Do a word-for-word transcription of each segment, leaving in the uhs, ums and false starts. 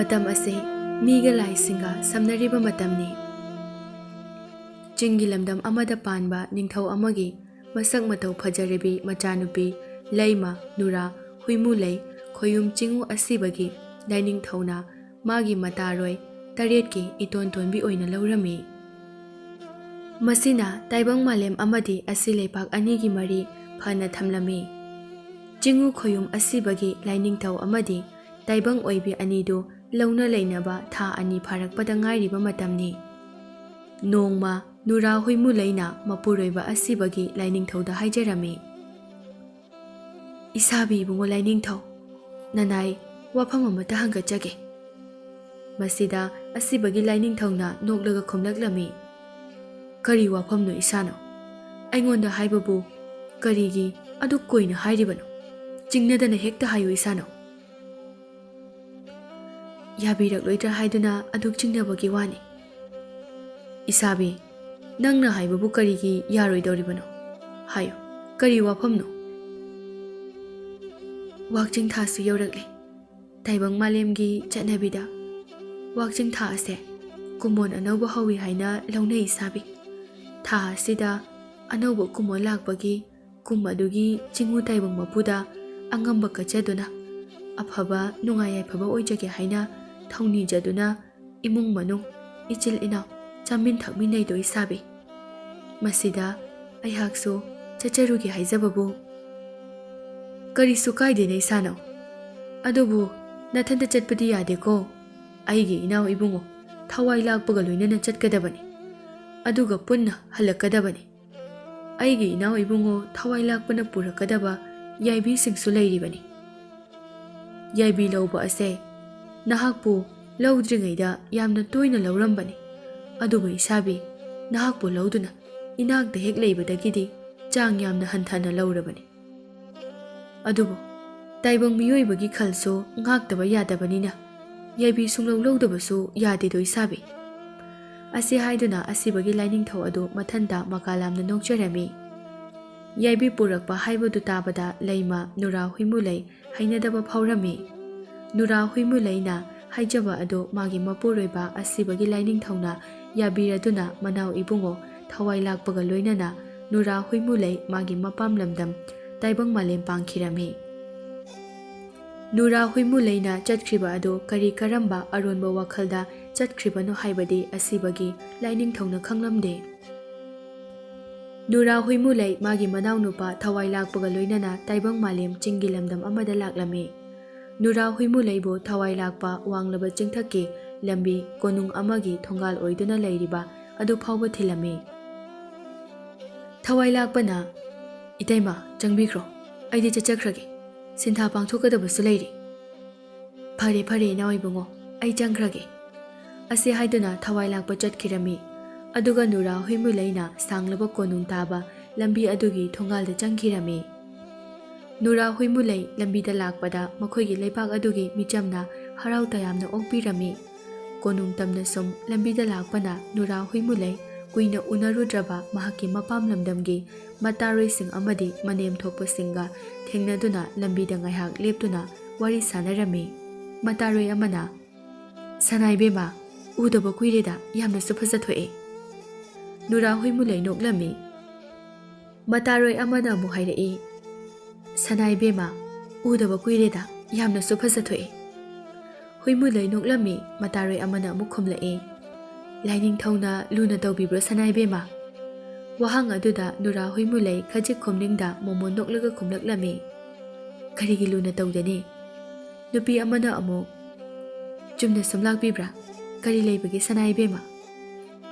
ꯃꯇꯝ ꯑꯁꯤ ꯃꯤꯒ ꯂꯥꯏꯁꯤꯡꯒ ꯁꯝꯅꯔꯤꯕ ꯃꯇꯝꯅꯤ꯫ ꯆꯤꯡꯒꯤ ꯂꯝꯗꯝ ꯑꯃꯗ ꯄꯥꯟꯕ ꯅꯤꯡꯊꯧ ꯑꯃꯒꯤ ꯃꯁꯛ ꯃꯇꯧ ꯐꯖꯔꯕꯤ ꯃꯆꯥꯅꯨꯄꯤ ꯂꯩꯃ ꯅꯨꯔꯥ ꯍꯨꯏꯃꯨꯂꯩ ꯈꯣꯌꯨꯝ ꯆꯤꯡꯉꯨ ꯑꯁꯤꯕꯒꯤ ꯂꯥꯏꯅꯤꯡꯊꯧꯅ ꯃꯥꯒꯤ ꯃꯇꯥꯔꯣꯏ ꯇꯔꯦꯠꯀꯤ ꯏꯇꯣꯟ ꯇꯣꯟꯕꯤ ꯑꯣꯏꯅ ꯂꯧꯔꯝꯃꯤ꯫ ꯃꯁꯤꯅ ꯇꯥꯏꯕꯪ ꯃꯥꯂꯦꯝ ꯑꯃꯗꯤ ꯑꯁꯤ ꯂꯩꯄꯥꯛ ꯑꯅꯤꯒꯤ ꯃꯔꯤ ꯐꯅ ꯊꯝꯂꯝꯃꯤ꯫ ꯆꯤꯡꯉꯨ ꯈꯣꯌꯨꯝ ꯑꯁꯤꯕꯒꯤ ꯂꯥꯏꯅꯤꯡꯊꯧ ꯑꯃꯗꯤ ꯇꯥꯏꯕꯪ ꯑꯣꯏꯕꯤ ꯑꯅꯤꯗꯨ ꯂꯧꯅ ꯂꯩꯅꯕ ꯊꯥ ꯑꯅꯤ ꯐꯥꯔꯛꯄꯗ ꯉꯥꯏꯔꯤꯕ ꯃꯇꯝꯅꯤ꯫ ꯅꯣꯡꯃ ꯅꯨꯔꯥ ꯍꯨꯏꯃꯨꯂꯩꯅ ꯃꯄꯨꯔꯣꯏꯕ ꯑꯁꯤꯕꯒꯤ ꯂꯥꯏꯅꯤꯡꯊꯧꯗ ꯍꯥꯏꯖꯔꯝꯃꯤ, "ꯏꯁꯥꯕꯤ ꯏꯕꯨꯡꯉꯣ ꯂꯥꯏꯅꯤꯡꯊꯧ, ꯅꯅꯥꯏ ꯋꯥꯐꯝ ꯑꯃꯇ ꯍꯪꯒꯠꯆꯒꯦ꯫" ꯃꯁꯤꯗ ꯑꯁꯤꯕꯒꯤ ꯂꯥꯏꯅꯤꯡꯊꯧꯅ ꯅꯣꯛꯂꯒ ꯈꯨꯝꯂꯛꯂꯝꯃꯤ, "ꯀꯔꯤ ꯋꯥꯐꯝꯅꯣ ꯏꯁꯥꯅꯣ? ꯑꯩꯉꯣꯟꯗ ꯍꯥꯏꯕꯕꯨ ꯀꯔꯤꯒꯤ ꯑꯗꯨꯛ ꯀꯨꯏꯅ ꯍꯥꯏꯔꯤꯕꯅꯣ? ꯆꯤꯡꯅꯗꯅ ꯍꯦꯛꯇ ꯍꯥꯏꯌꯨ ꯏꯁꯥꯅꯣ꯫" "ꯌꯥꯕꯤꯔꯛꯂꯣꯏꯗ꯭ꯔꯥ ꯍꯥꯏꯗꯨꯅ ꯑꯗꯨꯛ ꯆꯤꯡꯅꯕꯒꯤ ꯋꯥꯅꯤ꯫" "ꯏꯁꯥꯕꯤ, ꯅꯪꯅ ꯍꯥꯏꯕꯕꯨ ꯀꯔꯤꯒꯤ ꯌꯥꯔꯣꯏꯗꯧꯔꯤꯕꯅꯣ? ꯍꯥꯏꯌꯨ, ꯀꯔꯤ ꯋꯥꯐꯝꯅꯣ?" "ꯋꯥꯛꯆꯤꯡ ꯊꯥꯁꯨ ꯌꯧꯔꯛꯂꯦ꯫ ꯇꯥꯏꯕꯪ ꯃꯥꯂꯦꯝꯒꯤ ꯆꯠꯅꯕꯤꯗ ꯋꯥꯛꯆꯤꯡ ꯊꯥ ꯑꯁꯦ ꯀꯨꯝꯑꯣꯟ ꯑꯅꯧꯕ ꯍꯧꯏ ꯍꯥꯏꯅ ꯂꯧꯅꯩ ꯏꯁꯥꯕꯤ꯫ ꯊꯥ ꯑꯁꯤꯗ ꯑꯅꯧꯕ ꯀꯨꯝꯑꯣꯟ ꯂꯥꯛꯄꯒꯤ ꯀꯨꯝ ꯑꯗꯨꯒꯤ ꯆꯤꯡꯉꯨ ꯇꯥꯏꯕꯪ ꯃꯄꯨꯗ ꯑꯉꯝꯕ ꯀꯠꯆꯗꯨꯅ ꯑꯐꯕ ꯅꯨꯡꯉꯥꯏ ꯌꯥꯏꯐꯕ ꯑꯣꯏꯖꯒꯦ ꯍꯥꯏꯅ ꯊꯧꯅꯤꯖꯗꯨꯅ ꯏꯃꯨꯡ ꯃꯅꯨꯡ, ꯏꯆꯤꯜ ꯏꯅꯥꯎ ꯆꯥꯃꯤꯟ ꯊꯛꯃꯤꯟꯅꯩꯗꯣ ꯏꯁꯥꯕꯤ꯫ ꯃꯁꯤꯗ ꯑꯩꯍꯥꯛꯁꯨ ꯆꯠꯆꯔꯨꯒꯦ ꯍꯥꯏꯖꯕꯕꯨ꯫" "ꯀꯔꯤꯁꯨ ꯀꯥꯏꯗꯦꯅꯦ ꯏꯁꯥꯅꯧ꯫ ꯑꯗꯨꯕꯨ ꯅꯊꯟꯇ ꯆꯠꯄꯗꯤ ꯌꯥꯗꯦꯀꯣ꯫ ꯑꯩꯒꯤ ꯏꯅꯥꯎ ꯏꯕꯨꯡꯉꯣ ꯊꯋꯥꯏ ꯂꯥꯛꯄꯒ ꯂꯣꯏꯅꯅ ꯆꯠꯀꯗꯕꯅꯤ꯫ ꯑꯗꯨꯒ ꯄꯨꯟꯅ ꯍꯜꯂꯛꯀꯗꯕꯅꯤ꯫ ꯑꯩꯒꯤ ꯏꯅꯥꯎ ꯏꯕꯨꯡꯉꯣ ꯊꯋꯥꯏ ꯂꯥꯛꯄꯅ ꯄꯨꯔꯛꯀꯗꯕ ꯌꯥꯏꯕꯤꯁꯤꯡꯁꯨ ꯂꯩꯔꯤꯕꯅꯤ꯫ ꯌꯥꯏꯕꯤ ꯂꯧꯕ ꯑꯁꯦ ꯅꯍꯥꯛꯄꯨ ꯂꯧꯗ꯭ꯔꯤꯉꯩꯗ ꯌꯥꯝꯅ ꯇꯣꯏꯅ ꯂꯧꯔꯝꯕꯅꯤ꯫ ꯑꯗꯨꯕꯨ ꯏꯁꯥꯕꯤ, ꯅꯍꯥꯛꯄꯨ ꯂꯧꯗꯨꯅ ꯏꯅꯥꯛꯇ ꯍꯦꯛ ꯂꯩꯕꯗꯒꯤꯗꯤ ꯆꯥꯡ ꯌꯥꯝꯅ ꯍꯟꯊꯅ ꯂꯧꯔꯕꯅꯤ꯫ ꯑꯗꯨꯕꯨ ꯇꯥꯏꯕꯪ ꯃꯤꯑꯣꯏꯕꯒꯤ ꯈꯜꯁꯨ ꯉꯥꯛꯇꯕ ꯌꯥꯗꯕꯅꯤꯅ ꯌꯥꯏꯕꯤ ꯁꯨꯡꯂꯧ ꯂꯧꯗꯕꯁꯨ ꯌꯥꯗꯦꯗꯣ ꯏꯁꯥꯕꯤ꯫" ꯑꯁꯤ ꯍꯥꯏꯗꯨꯅ ꯑꯁꯤꯕꯒꯤ ꯂꯥꯏꯅꯤꯡꯊꯧ ꯑꯗꯨ ꯃꯊꯟꯇ ꯃꯀꯥ ꯂꯥꯝꯅ ꯅꯣꯛꯆꯔꯝꯃꯤ꯫ ꯌꯥꯏꯕꯤ ꯄꯨꯔꯛꯄ ꯍꯥꯏꯕꯗꯨ ꯇꯥꯕꯗ ꯂꯩꯃ ꯅꯨꯔꯥ ꯍꯨꯏꯃꯨꯂꯩ ꯍꯩꯅꯗꯕ ꯐꯥꯎꯔꯝꯃꯤ꯫ ꯅꯨꯔꯥ ꯍꯨꯏꯃꯨꯂꯩꯅ ꯍꯥꯏꯖꯕ ꯑꯗꯨ ꯃꯥꯒꯤ ꯃꯄꯨꯔꯣꯏꯕ ꯑꯁꯤꯕꯒꯤ ꯂꯥꯏꯅꯤꯡꯊꯧꯅ ꯌꯥꯕꯤꯔꯗꯨꯅ ꯃꯅꯥꯎ ꯏꯕꯨꯡꯉꯣ ꯊꯋꯥꯏ ꯂꯥꯛꯄꯒ ꯂꯣꯏꯅꯅ ꯅꯨꯔꯥ ꯍꯨꯏꯃꯨꯂꯩ ꯃꯥꯒꯤ ꯃꯄꯥꯝ ꯂꯝꯗꯝ ꯇꯥꯏꯕꯪ ꯃꯥꯂꯦꯝ ꯄꯥꯡꯈꯤꯔꯝꯃꯤ꯫ ꯅꯨꯔꯥ ꯍꯨꯏꯃꯨꯂꯩꯅ ꯆꯠꯈ꯭ꯔꯤꯕ ꯑꯗꯨ ꯀꯔꯤ ꯀꯔꯝꯕ ꯑꯔꯣꯟꯕ ꯋꯥꯈꯜꯗ ꯆꯠꯈ꯭ꯔꯤꯕꯅꯣ ꯍꯥꯏꯕꯗꯤ ꯑꯁꯤꯕꯒꯤ ꯂꯥꯏꯅꯤꯡꯊꯧꯅ ꯈꯪꯂꯝꯗꯦ꯫ ꯅꯨꯔꯥ ꯍꯨꯏꯃꯨꯂꯩ ꯃꯥꯒꯤ ꯃꯅꯥꯎꯅꯨꯄꯥ ꯊꯋꯥꯏ ꯂꯥꯛꯄꯒ ꯂꯣꯏꯅꯅ ꯇꯥꯏꯕꯪ ꯃꯥꯂꯦꯝ ꯆꯤꯡꯒꯤ ꯂꯝꯗꯝ ꯑꯃꯗ ꯂꯥꯛꯂꯝꯃꯤ꯫ ꯅꯨꯔꯥ ꯍꯨꯏꯃꯨꯂꯩꯕꯨ ꯊꯋꯥꯏ ꯂꯥꯛꯄ ꯋꯥꯡꯂꯕ ꯆꯤꯡꯊꯛꯀꯤ ꯂꯝꯕꯤ ꯀꯣꯅꯨꯡ ꯑꯃꯒꯤ ꯊꯣꯡꯒꯥꯜ ꯑꯣꯏꯗꯨꯅ ꯂꯩꯔꯤꯕ ꯑꯗꯨ ꯐꯥꯎꯕ ꯊꯤꯜꯂꯝꯃꯤ꯫ ꯊꯋꯥꯏ ꯂꯥꯛꯄꯅ, "ꯏꯇꯩꯃ, ꯆꯪꯕꯤꯈ꯭ꯔꯣ, ꯑꯩꯗꯤ ꯆꯠꯆꯈ꯭ꯔꯒꯦ, ꯁꯤꯟꯊꯥ ꯄꯥꯡꯊꯣꯛꯀꯗꯕꯁꯨ ꯂꯩꯔꯤ꯫" "ꯐꯔꯦ, ꯐꯔꯦ, ꯏꯅꯥꯎ ꯏꯕꯨꯡꯉꯣ, ꯑꯩ ꯆꯪꯈ꯭ꯔꯒꯦ꯫" ꯑꯁꯤ ꯍꯥꯏꯗꯨꯅ ꯊꯋꯥꯏ ꯂꯥꯛꯄ ꯆꯠꯈꯤꯔꯝꯃꯤ꯫ ꯑꯗꯨꯒ ꯅꯨꯔꯥ ꯍꯨꯏꯃꯨꯂꯩꯅ ꯁꯥꯡꯂꯕ ꯀꯣꯅꯨꯡ ꯇꯥꯕ ꯂꯝꯕꯤ ꯑꯗꯨꯒꯤ ꯊꯣꯡꯒꯥꯜꯗ ꯆꯪꯈꯤꯔꯝꯃꯤ꯫ ꯅꯨꯔꯥ ꯍꯨꯏꯃꯨꯂꯩ ꯂꯝꯕꯤꯗ ꯂꯥꯛꯄꯗ ꯃꯈꯣꯏꯒꯤ ꯂꯩꯕꯥꯛ ꯑꯗꯨꯒꯤ ꯃꯤꯆꯝꯅ ꯍꯔꯥꯎ ꯇꯌꯥꯝꯅ ꯑꯣꯛꯄꯤꯔꯝꯃꯤ꯫ ꯀꯣꯅꯨꯡ ꯇꯝꯅ ꯁꯨꯝ ꯂꯝꯕꯤꯗ ꯂꯥꯛꯄꯅ ꯅꯨꯔꯥ ꯍꯨꯏꯃꯨꯂꯩ ꯀꯨꯏꯅ ꯎꯅꯔꯨꯗ꯭ꯔꯕ ꯃꯍꯥꯛꯀꯤ ꯃꯄꯥꯝ ꯂꯝꯗꯝꯒꯤ ꯃꯇꯥꯔꯣꯏꯁꯤꯡ ꯑꯃꯗꯤ ꯃꯅꯦꯝ ꯊꯣꯛꯄꯁꯤꯡꯒ ꯊꯦꯡꯅꯗꯨꯅ ꯂꯝꯕꯤꯗ ꯉꯥꯏꯍꯥꯛ ꯂꯦꯞꯇꯨꯅ ꯋꯥꯔꯤ ꯁꯥꯟꯅꯔꯝꯃꯤ꯫ ꯃꯇꯥꯔꯣꯏ ꯑꯃꯅ, "ꯁꯅꯥ ꯏꯕꯦꯝꯃ, ꯎꯗꯕ ꯀꯨꯏꯔꯦꯗ, ꯌꯥꯝꯅꯁꯨ ꯐꯖꯊꯣꯛꯑꯦ꯫" ꯅꯨꯔꯥ ꯍꯨꯏꯃꯨꯂꯩ ꯅꯣꯛꯂꯝꯃꯤ꯫ ꯃꯇꯥꯔꯣꯏ ꯑꯃꯅ ꯑꯃꯨꯛ ꯍꯥꯏꯔꯛꯏ, "ꯁꯅꯥ ꯏꯕꯦꯝꯃ, ꯎꯗꯕ ꯀꯨꯏꯔꯦꯗ, ꯌꯥꯝꯅꯁꯨ ꯐꯖꯊꯣꯛꯑꯦ꯫" ꯍꯨꯏꯃꯨꯂꯩ ꯅꯣꯛꯂꯝꯃꯤ꯫ ꯃꯇꯥꯔꯣꯏ ꯑꯃꯅ ꯑꯃꯨꯛ ꯈꯨꯝꯂꯛꯏ, "ꯂꯥꯏꯅꯤꯡꯊꯧꯅ ꯂꯨꯅ ꯇꯧꯕꯤꯕ꯭ꯔꯣ, ꯁꯅꯥ ꯏꯕꯦꯝꯃ?" ꯋꯥꯍꯪ ꯑꯗꯨꯗ ꯅꯨꯔꯥ ꯍꯨꯏꯃꯨꯂꯩ ꯈꯖꯤꯛ ꯈꯨꯝꯅꯤꯡꯗ ꯃꯣꯃꯣꯟ ꯅꯣꯛꯂꯒ ꯈꯨꯝꯂꯛꯂꯝꯃꯤ, "ꯀꯔꯤꯒꯤ ꯂꯨꯅ ꯇꯧꯗꯅꯤ?" ꯅꯨꯄꯤ ꯑꯃꯅ ꯑꯃꯨꯛ, "ꯆꯨꯝꯅ ꯁꯨꯝ ꯂꯥꯛꯄꯤꯕ꯭ꯔꯥ? ꯀꯔꯤ ꯂꯩꯕꯒꯦ, ꯁꯅꯥ ꯏꯕꯦꯝꯃ?"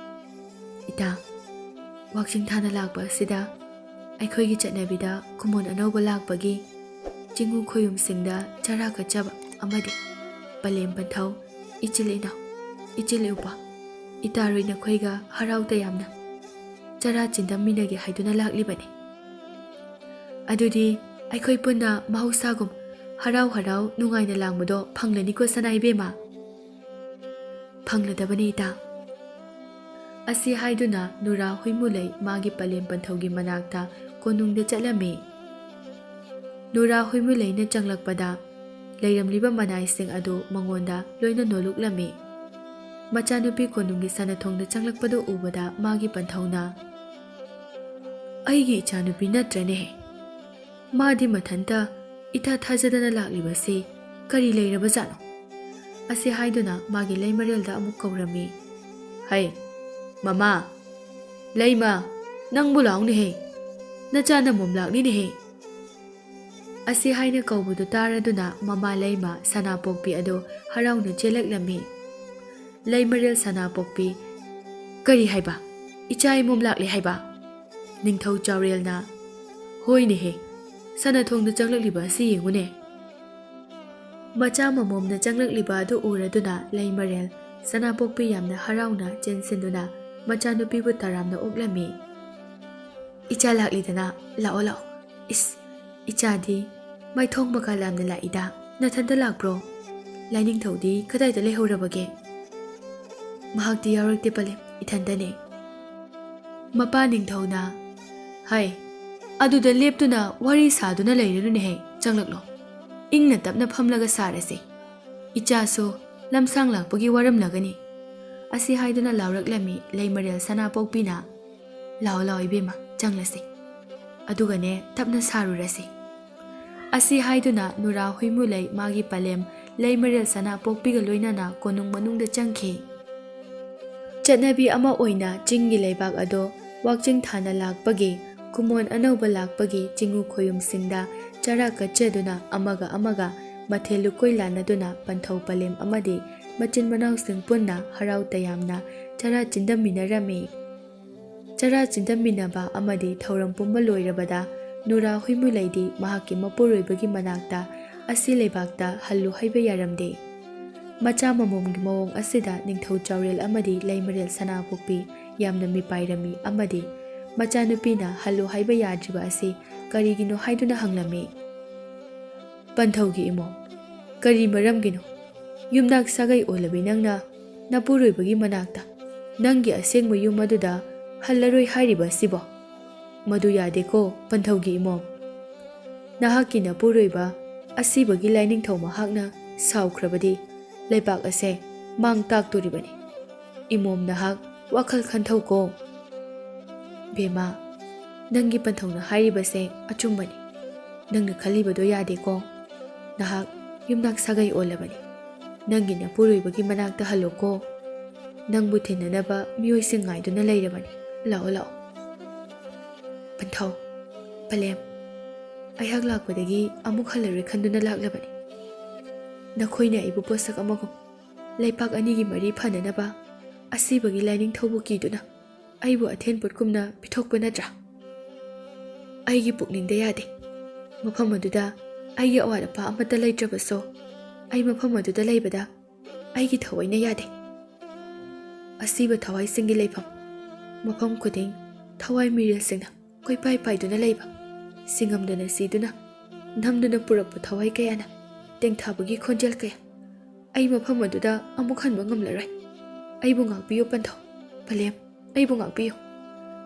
"ꯏꯇꯥ, ꯋꯥꯛꯆꯤꯡ ꯊꯥꯅ ꯂꯥꯛꯄ ꯑꯁꯤꯗ ꯑꯩꯈꯣꯏꯒꯤ ꯆꯠꯅꯕꯤꯗ ꯀꯨꯝꯑꯣꯟ ꯑꯅꯧꯕ ꯂꯥꯛꯄꯒꯤ ꯆꯤꯡꯎ ꯈꯣꯌꯨꯝꯁꯤꯡꯗ ꯆꯔꯥ ꯀꯠꯆꯕ ꯑꯃꯗꯤ ꯄꯂꯦꯝ ꯄꯟꯊꯧ, ꯏꯆꯤꯜ ꯏꯅꯥꯎ, ꯏꯆꯤꯜ ꯏꯎꯄꯥ, ꯏꯇꯥꯔꯣꯏ ꯅꯈꯣꯏꯒ ꯍꯔꯥꯎ ꯇꯌꯥꯝꯅ ꯆꯔꯥ ꯆꯤꯟꯗꯝꯃꯤꯟꯅꯒꯦ ꯍꯥꯏꯗꯨꯅ ꯂꯥꯛꯂꯤꯕꯅꯤ꯫" "ꯑꯗꯨꯗꯤ ꯑꯩꯈꯣꯏ ꯄꯨꯟꯅ ꯃꯍꯧꯁꯥꯒꯨꯝ ꯍꯔꯥꯎ ꯍꯔꯥꯎ ꯅꯨꯡꯉꯥꯏꯅ ꯂꯥꯡꯕꯗꯣ ꯐꯪꯂꯅꯤꯀꯣ, ꯁꯅꯥ ꯏꯕꯦꯝꯃ?" "ꯐꯪꯂꯗꯕꯅꯤ, ꯏꯇꯥ꯫" ꯑꯁꯤ ꯍꯥꯏꯗꯨꯅ ꯅꯨꯔꯥ ꯍꯨꯏꯃꯨꯂꯩ ꯃꯥꯒꯤ ꯄꯂꯦꯝ ꯄꯟꯊꯧꯒꯤ ꯃꯅꯥꯛꯇ ꯀꯣꯅꯨꯡꯗ ꯆꯠꯂꯝꯃꯤ꯫ ꯅꯨꯔꯥ ꯍꯨꯏꯃꯨꯂꯩꯅ ꯆꯪꯂꯛꯄꯗ, ꯂꯩꯔꯝꯂꯤꯕ ꯃꯅꯥꯏꯁꯤꯡ ꯑꯗꯨ ꯃꯉꯣꯟꯗ ꯂꯣꯏꯅ ꯅꯣꯜꯂꯨꯛꯂꯝꯃꯤ꯫ ꯃꯆꯥꯅꯨꯄꯤ ꯀꯣꯅꯨꯡꯒꯤ ꯁꯅꯥꯊꯣꯡꯗ ꯆꯪꯂꯛꯄꯗꯨ ꯎꯕꯗ ꯃꯥꯒꯤ ꯄꯟꯊꯧꯅ, "ꯑꯩꯒꯤ ꯏꯆꯥꯅꯨꯄꯤ ꯅꯠꯇ꯭ꯔꯅꯦ? ꯃꯥꯗꯤ ꯃꯊꯟꯇ ꯏꯊꯥ ꯊꯥꯖꯗꯅ ꯂꯥꯛꯂꯤꯕꯁꯤ ꯀꯔꯤ ꯂꯩꯔꯕꯖꯥꯠꯅꯣ?" ꯑꯁꯤ ꯍꯥꯏꯗꯨꯅ ꯃꯥꯒꯤ ꯂꯩꯃꯔꯦꯜꯗ ꯑꯃꯨꯛ ꯀꯧꯔꯝꯃꯤ꯫ "ꯍꯩ, ꯃꯃꯥ, ꯂꯩꯃ, ꯅꯪꯕꯨ ꯂꯥꯎꯅꯦꯍꯦ, ꯅꯆꯥ ꯅꯃꯣꯝ ꯂꯥꯛꯂꯤꯅꯦꯍꯦ!" ꯑꯁꯤ ꯍꯥꯏꯅ ꯀꯧꯕꯗꯨ ꯇꯥꯔꯗꯨꯅ ꯃꯃꯥ ꯂꯩꯃ ꯁꯅꯥꯄꯣꯛꯄꯤ ꯑꯗꯨ ꯍꯔꯥꯎꯅ ꯆꯦꯜꯂꯛꯂꯝꯃꯤ꯫ ꯂꯩꯃꯔꯦꯜ ꯁꯅꯥꯄꯣꯛꯄꯤ, "ꯀꯔꯤ ꯍꯥꯏꯕ? ꯏꯆꯥ ꯏꯃꯣꯝ ꯂꯥꯛꯂꯦ ꯍꯥꯏꯕ?" ꯅꯤꯡꯊꯧ ꯆꯥꯎꯔꯦꯜꯅ, "ꯍꯣꯏꯅꯦꯍꯦ, ꯁꯅꯥꯊꯣꯡꯗ ꯆꯪꯂꯛꯂꯤꯕ ꯑꯁꯤ ꯌꯦꯡꯉꯨꯅꯦ!" ꯃꯆꯥ ꯃꯃꯣꯝꯅ ꯆꯪꯂꯛꯂꯤꯕ ꯑꯗꯨ ꯎꯔꯗꯨꯅ ꯂꯩꯃꯔꯦꯜ ꯁꯅꯥꯄꯣꯛꯄꯤ ꯌꯥꯝꯅ ꯍꯔꯥꯎꯅ ꯆꯦꯟꯁꯤꯟꯗꯨꯅ ꯃꯆꯥꯅꯨꯄꯤꯕꯨ ꯇꯔꯥꯝꯅ ꯑꯣꯛꯂꯝꯃꯤ꯫ "ꯏꯆꯥ ꯂꯥꯛꯂꯤꯗꯅ, ꯂꯥꯛꯑꯣ, ꯂꯥꯛꯑꯣ꯫ ꯏꯁ, ꯏꯆꯥꯗꯤ ꯃꯥꯏꯊꯣꯡ ꯃꯀꯥ ꯂꯥꯝꯅ ꯂꯥꯛꯏꯗ, ꯅꯊꯟꯇ ꯂꯥꯛꯄ꯭ꯔꯣ? ꯂꯥꯏꯅꯤꯡꯊꯧꯗꯤ ꯀꯗꯥꯏꯗ ꯂꯩꯍꯧꯔꯕꯒꯦ?" "ꯃꯍꯥꯛꯇꯤ ꯌꯥꯎꯔꯛꯇꯦ ꯄꯂꯦꯝ, ꯏꯊꯟꯇꯅꯦ꯫" ꯃꯄꯥ ꯅꯤꯡꯊꯧꯅ, "ꯍꯩ, ꯑꯗꯨꯗ ꯂꯦꯞꯇꯨꯅ ꯋꯥꯔꯤ ꯁꯥꯗꯨꯅ ꯂꯩꯔꯅꯨꯅꯦꯍꯦ, ꯆꯪꯂꯛꯂꯣ꯫ ꯏꯪꯅ ꯇꯞꯅ ꯐꯝꯂꯒ ꯁꯥꯔꯁꯤ꯫ ꯏꯆꯥꯁꯨ ꯂꯝꯁꯥꯡ ꯂꯥꯛꯄꯒꯤ ꯋꯥꯔꯝꯂꯒꯅꯤ꯫" ꯑꯁꯤ ꯍꯥꯏꯗꯨꯅ ꯂꯥꯎꯔꯛꯂꯝꯃꯤ ꯂꯩꯃꯔꯦꯜ ꯁꯅꯥꯄꯣꯛꯄꯤꯅ, "ꯂꯥꯎ ꯂꯥꯎ ꯏꯕꯦꯝꯃ, ꯆꯪꯂꯁꯤ꯫ ꯑꯗꯨꯒꯅꯦ ꯇꯞꯅ ꯁꯥꯔꯨꯔꯁꯤ꯫" ꯑꯁꯤ ꯍꯥꯏꯗꯨꯅ ꯅꯨꯔꯥ ꯍꯨꯏꯃꯨꯂꯩ ꯃꯥꯒꯤ ꯄꯂꯦꯝ ꯂꯩꯃꯔꯦꯜ ꯁꯅꯥꯄꯣꯛꯄꯤꯒ ꯂꯣꯏꯅꯅ ꯀꯣꯅꯨꯡ ꯃꯅꯨꯡꯗ ꯆꯪꯈꯤ꯫ ꯆꯠꯅꯕꯤ ꯑꯃ ꯑꯣꯏꯅ ꯆꯤꯡꯒꯤ ꯂꯩꯕꯥꯛ ꯑꯗꯣ ꯋꯥꯛꯆꯤꯡ ꯊꯥꯅ ꯂꯥꯛꯄꯒꯤ, ꯀꯨꯝꯑꯣꯟ ꯑꯅꯧꯕ ꯂꯥꯛꯄꯒꯤ ꯆꯤꯡꯎ ꯈꯣꯌꯨꯝꯁꯤꯡꯗ ꯆꯔꯥ ꯀꯠꯆꯗꯨꯅ ꯑꯃꯒ ꯑꯃꯒ ꯃꯊꯦꯜ ꯂꯨꯀꯣꯏ ꯂꯥꯟꯅꯗꯨꯅ ꯄꯟꯊꯧ ꯄꯂꯦꯝ ꯑꯃꯗꯤ ꯃꯆꯤꯟ ꯃꯅꯥꯎꯁꯤꯡ ꯄꯨꯟꯅ ꯍꯔꯥꯎ ꯇꯌꯥꯝꯅ ꯆꯔꯥ ꯆꯤꯟꯗꯝꯃꯤꯟꯅꯔꯝꯃꯤ꯫ ꯆꯔꯥ ꯆꯤꯟꯗꯝꯃꯤꯟꯅꯕ ꯑꯃꯗꯤ ꯊꯧꯔꯝ ꯄꯨꯝꯕ ꯂꯣꯏꯔꯕꯗ ꯅꯨꯔꯥ ꯍꯨꯏꯃꯨꯂꯩꯗꯤ ꯃꯍꯥꯛꯀꯤ ꯃꯄꯨꯔꯣꯏꯕꯒꯤ ꯃꯅꯥꯛꯇ ꯑꯁꯤ ꯂꯩꯕꯥꯛꯇ ꯍꯜꯂꯨ ꯍꯥꯏꯕ ꯌꯥꯔꯝꯗꯦ꯫ ꯃꯆꯥ ꯃꯃꯣꯝꯒꯤ ꯃꯑꯣꯡ ꯑꯁꯤꯗ ꯅꯤꯡꯊꯧ ꯆꯥꯎꯔꯦꯜ ꯑꯃꯗꯤ ꯂꯩꯃꯔꯦꯜ ꯁꯅꯥꯄꯣꯛꯄꯤ ꯌꯥꯝꯅ ꯃꯤꯄꯥꯏꯔꯝꯃꯤ ꯑꯃꯗꯤ ꯃꯆꯥꯅꯨꯄꯤꯅ ꯍꯜꯂꯨ ꯍꯥꯏꯕ ꯌꯥꯗ꯭ꯔꯤꯕ ꯑꯁꯤ ꯀꯔꯤꯒꯤꯅꯣ ꯍꯥꯏꯗꯨꯅ ꯍꯪꯂꯝꯃꯤ꯫ "ꯄꯟꯊꯧꯒꯤ ꯏꯃꯣꯝ, ꯀꯔꯤ ꯃꯔꯝꯒꯤꯅꯣ? ꯌꯨꯝꯅꯥꯛ ꯁꯥꯒꯩ ꯑꯣꯜꯂꯕꯤ ꯅꯪꯅ ꯅꯄꯨꯔꯣꯏꯕꯒꯤ ꯃꯅꯥꯛꯇ ꯅꯪꯒꯤ ꯑꯁꯦꯡꯕ ꯌꯨꯝ ꯑꯗꯨꯗ ꯍꯜꯂꯔꯣꯏ ꯍꯥꯏꯔꯤꯕ ꯑꯁꯤꯕꯣ? ꯃꯗꯨ ꯌꯥꯗꯦꯀꯣ, ꯄꯟꯊꯧꯒꯤ ꯏꯃꯣꯝ꯫ ꯅꯍꯥꯛꯀꯤ ꯅꯄꯨꯔꯣꯏꯕ ꯑꯁꯤꯕꯒꯤ ꯂꯥꯏꯅꯤꯡꯊꯧ ꯃꯍꯥꯛꯅ ꯁꯥꯎꯈ꯭ꯔꯕꯗꯤ ꯂꯩꯕꯥꯛ ꯑꯁꯦ ꯃꯥꯡ ꯇꯥꯛꯇꯣꯔꯤꯕꯅꯤ꯫ ꯏꯃꯣꯝ ꯅꯍꯥꯛ ꯋꯥꯈꯜ ꯈꯟꯊꯧꯀꯣ꯫ ꯕꯦꯃꯥ, ꯅꯪꯒꯤ ꯄꯟꯊꯧꯅ ꯍꯥꯏꯔꯤꯕꯁꯦ ꯑꯆꯨꯝꯕꯅꯤ꯫ ꯅꯪꯅ ꯈꯜꯂꯤꯕꯗꯣ ꯌꯥꯗꯦꯀꯣ꯫ ꯅꯍꯥꯛ ꯌꯨꯝꯅꯥꯛ ꯁꯥꯒꯩ ꯑꯣꯜꯂꯕꯅꯤ꯫ ꯅꯪꯒꯤ ꯅꯄꯨꯔꯣꯏꯕꯒꯤ ꯃꯅꯥꯛꯇ ꯍꯜꯂꯣꯀꯣ꯫ ꯅꯪꯕꯨ ꯊꯤꯟꯅꯅꯕ ꯃꯤꯑꯣꯏꯁꯤꯡ ꯉꯥꯏꯗꯨꯅ ꯂꯩꯔꯕꯅꯤ꯫ ꯂꯥꯛꯑꯣ, ꯂꯥꯛꯑꯣ꯫ ꯄꯟꯊꯧ, ꯄꯂꯦꯝ, ꯑꯩꯍꯥꯛ ꯂꯥꯛꯄꯗꯒꯤ ꯑꯃꯨꯛ ꯍꯜꯂꯔꯣꯏ ꯈꯟꯗꯨꯅ ꯂꯥꯛꯂꯕꯅꯤ꯫ ꯅꯈꯣꯏꯅ ꯑꯩꯕꯨ ꯄꯣꯠꯁꯛ ꯑꯃꯒꯨꯝ ꯂꯩꯄꯥꯛ ꯑꯅꯤꯒꯤ ꯃꯔꯤ ꯐꯅꯅꯕ ꯑꯁꯤꯕꯒꯤ ꯂꯥꯏꯅꯤꯡꯊꯧꯕꯨ ꯀꯤꯗꯨꯅ ꯑꯩꯕꯨ ꯑꯊꯦꯟ ꯄꯣꯠꯀꯨꯝꯅ ꯄꯤꯊꯣꯛꯄ ꯅꯠꯇ꯭ꯔꯥ? ꯑꯩꯒꯤ ꯄꯨꯛꯅꯤꯡꯗ ꯌꯥꯗꯦ꯫ ꯃꯐꯝ ꯑꯗꯨꯗ ꯑꯩꯒꯤ ꯑꯋꯥꯠ ꯑꯄꯥ ꯑꯃꯠꯇ ꯂꯩꯇ꯭ꯔꯕꯁꯨ, ꯑꯩ ꯃꯐꯝ ꯑꯗꯨꯗ ꯂꯩꯕꯗ ꯑꯩꯒꯤ ꯊꯋꯥꯏꯅ ꯌꯥꯗꯦ꯫ ꯑꯁꯤꯕ ꯊꯋꯥꯏꯁꯤꯡꯒꯤ ꯂꯩꯐꯝ, ꯃꯐꯝ ꯈꯨꯗꯤꯡ ꯊꯋꯥꯏ ꯃꯤꯔꯦꯜꯁꯤꯡꯅ ꯀꯣꯏꯄꯥꯏ ꯄꯥꯏꯗꯨꯅ ꯂꯩꯕ, ꯁꯤꯡꯉꯝꯗꯅ ꯁꯤꯗꯨꯅ ꯅꯝꯗꯨꯅ ꯄꯨꯔꯛꯄ ꯊꯋꯥꯏ ꯀꯌꯥꯅ ꯇꯦꯡꯊꯥꯕꯒꯤ ꯈꯣꯟꯖꯦꯜ ꯀꯌꯥ꯫ ꯑꯩ ꯃꯐꯝ ꯑꯗꯨꯗ ꯑꯃꯨꯛ ꯍꯟꯕ ꯉꯝꯂꯔꯣꯏ꯫ ꯑꯩꯕꯨ ꯉꯥꯛꯄꯤꯌꯨ ꯄꯟꯊꯧ, ꯄꯂꯦꯝ, ꯑꯩꯕꯨ ꯉꯥꯛꯄꯤꯌꯨ꯫